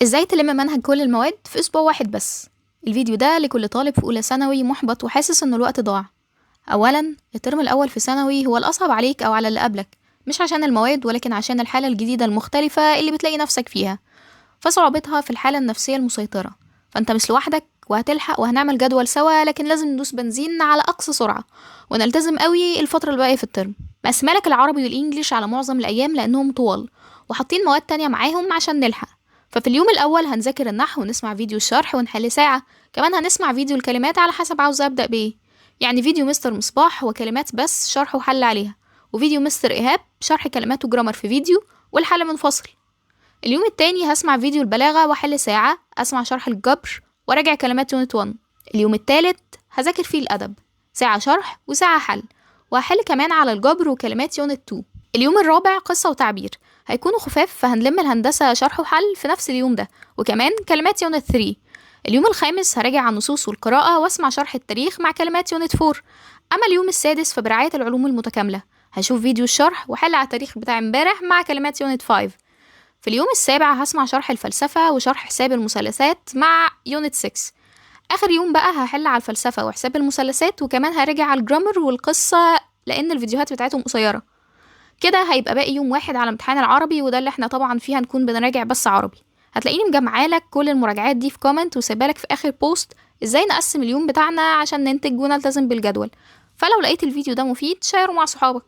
ازاي تلم منهج كل المواد في اسبوع واحد بس؟ الفيديو ده لكل طالب في اولى ثانوي محبط وحاسس ان الوقت ضاع. اولا، الترم الاول في ثانوي هو الاصعب عليك او على اللي قبلك، مش عشان المواد ولكن عشان الحالة الجديدة المختلفة اللي بتلاقي نفسك فيها، فصعوبتها في الحالة النفسية المسيطرة. فانت مش لوحدك وهتلحق وهنعمل جدول سوا، لكن لازم ندوس بنزين على اقصى سرعة ونلتزم قوي الفترة الباقية في الترم. مقسمالك العربي وال English على معظم الايام لانهم طوال، وحاطين مواد تانية معاهم عشان نلحق. ففي اليوم الأول هنذاكر النحو ونسمع فيديو الشرح ونحل ساعة، كمان هنسمع فيديو الكلمات على حسب عاوزة أبدأ بإيه، يعني فيديو مستر مصباح وكلمات بس شرح وحل عليها، وفيديو مستر إيهاب شرح كلمات و grammar في فيديو والحل منفصل. اليوم التاني هسمع فيديو البلاغة وأحل ساعة، أسمع شرح الجبر وأراجع كلمات unit 1. اليوم التالت هذاكر فيه الأدب، ساعة شرح وساعة حل، وهحل كمان على الجبر وكلمات unit 2. اليوم الرابع قصة وتعبير، هيكونوا خفاف فهنلم الهندسة شرح وحل في نفس اليوم ده، وكمان كلمات unit 3. اليوم الخامس هراجع على النصوص والقراءة واسمع شرح التاريخ مع كلمات unit 4. أما اليوم السادس فبرعاية العلوم المتكاملة، هشوف فيديو الشرح وحل على التاريخ بتاع امبارح مع كلمات unit 5. في اليوم السابع هسمع شرح الفلسفة وشرح حساب المثلثات مع unit 6. آخر يوم بقى هحل على الفلسفة وحساب المثلثات، وكمان هراجع على ال grammar والقصة لأن الفيديوهات بتاعتهم قصيرة. كده هيبقى باقي يوم واحد على امتحان العربي، وده اللي احنا طبعا فيها هنكون بنراجع بس عربي. هتلاقيني مجمعالك كل المراجعات دي في comment وسايبالك في اخر post ازاي نقسم اليوم بتاعنا عشان ننتج ونلتزم بالجدول. فلو لقيت الفيديو ده مفيد شيره مع صحابك.